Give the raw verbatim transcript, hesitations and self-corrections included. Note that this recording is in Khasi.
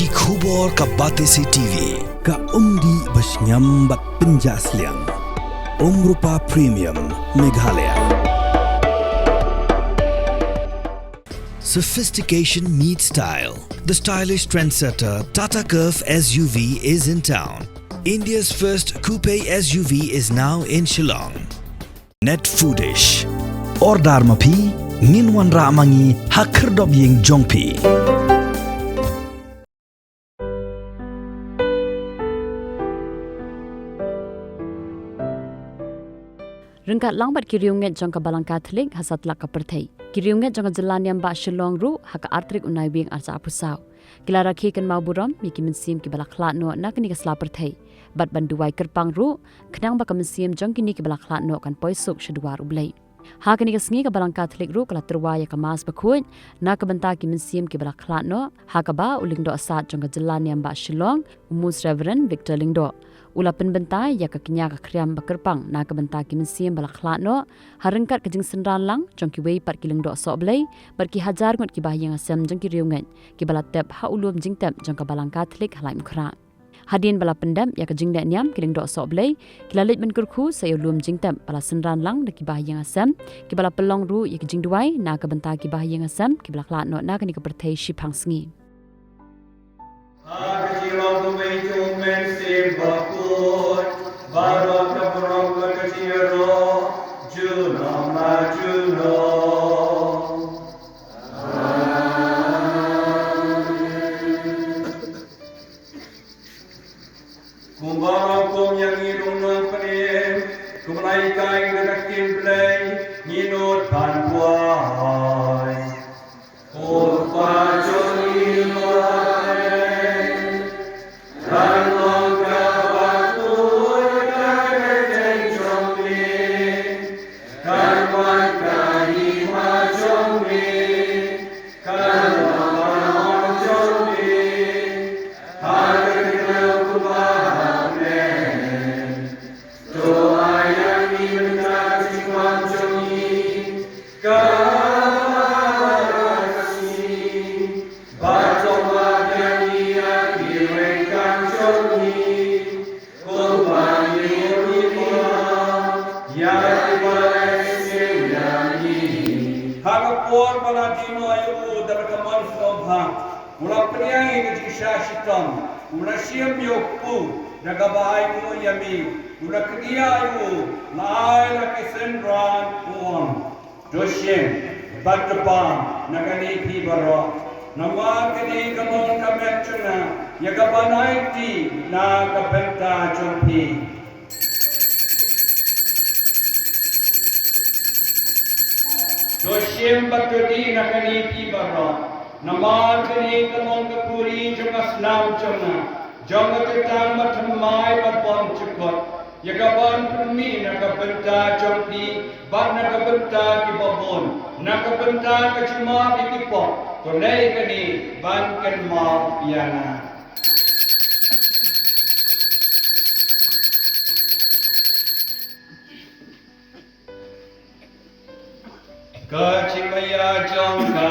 Ki khubor ka Batesi T V, ka umdih ba shngiam bad pynjah sliang. Umrupa Premium, Meghalaya. Sophistication meets style. The stylish trendsetter Tata Curvv S U V is in town. India's first coupe S U V is now in Shillong. Net Foodish. Order ma phi, ngin wanrah ma ngi ha khyrdop ïing jong phi. Ryngkat lang bad ki riewngeit jong ka Balang Katholik ha satlak ka pyrthei, ki riewngeit jong ka jylla niam bah Shillong ruh ha ka ar tarik u Naiwieng arhajar arphew saw ki la rakhe kynmaw burom ïa ki mynsiem kiba la khlad noh na kane ka sla pyrthei bad ban duwai kyrpang ruh khnang ba ka mynsiem jong kine kiba la khlad noh kan poi suk sha duwar U Blei. Ha kane ka sngi ka Balang Katholik ruh ka la tyrwa ïa ka Mass bakhuid na ka bynta ki mynsiem kiba la khlad noh, ha kaba u Lyngdoh Sad jong ka jylla niam bah Shillong, u Most Reverend Victor Lyngdoh, u la pynbynta ïa ka kñia ka khriam ba kyrpang na ka bynta ki mynsiem ba la khlad noh, ha ryngkat ka jingsynran lang jong kiwei pat ki lyngdoh sohblei bad ki hajar ngut ki bahaïing hasem jong ki riewngeit kiba la tep ha u lum jingtep jong ka Balang Katholik ha Laitumkhrah. Hadien ba la pyndep ïa ka jingleh niam, ki lyngdoh sohblei ki la leit ban kyrkhu sa ïa u lum jingtep ba la synran lang da ki bahaïing hasem kiba la pynlong ruh ïa ki jingduwai na ka bynta ki bahaïing hasem kiba la khlad noh na kane ka pyrthei shiphangsngi. Ha ka jinglong kumne jong U Mynsiem Bakhuid, baroh ka burom bad ka jingïaroh junom la junom. Kumba la hukum ïa ngi ruh nongpynim, kumba la hikai da ka ktien Blei, ngin nud ban duwai. Ko Kpa jong ngi ba ha bneng, kan long kaba khuid ka kyrteng jong me, kan wan ka hima jong me, kan long ka mon jong me ha ka khyndew kumba ha bneng. To ai ïa ngi mynta ka jingbam jong ngi kaba ar sngi, bad to map ïa ngi ïa ki ryngkang jong ngi, kumba ngi ruh ngi map ïa kiba la ïasniew ïa ngi. Ha ka por ba la die noh ïa u da ka mon sngewbha, u la pynïaid ïa ka jingshah shitom, u la shim ïa u kpu da kaba ainguh ïa me, u la kdiah ïa u, la ai la ki synran, u ong, to shim bad to pang na kane phi baroh, namar kane ka long ka met jong nga, ïa kaban aiti na ka bynta jong phi. To shim bad to dih na kane phi baroh, namar kane ka long ka khuri jong ka snam jong nga, jong ka jutang bathymmai bad bymjukut, ïa kaban pynmih na ka bynta jong phi bad na ka bynta kiba bun, na ka bynta ka jingmap ïa ki pop. To leh kane ban kynmaw ïa nga. Ka jingmaïa jong ka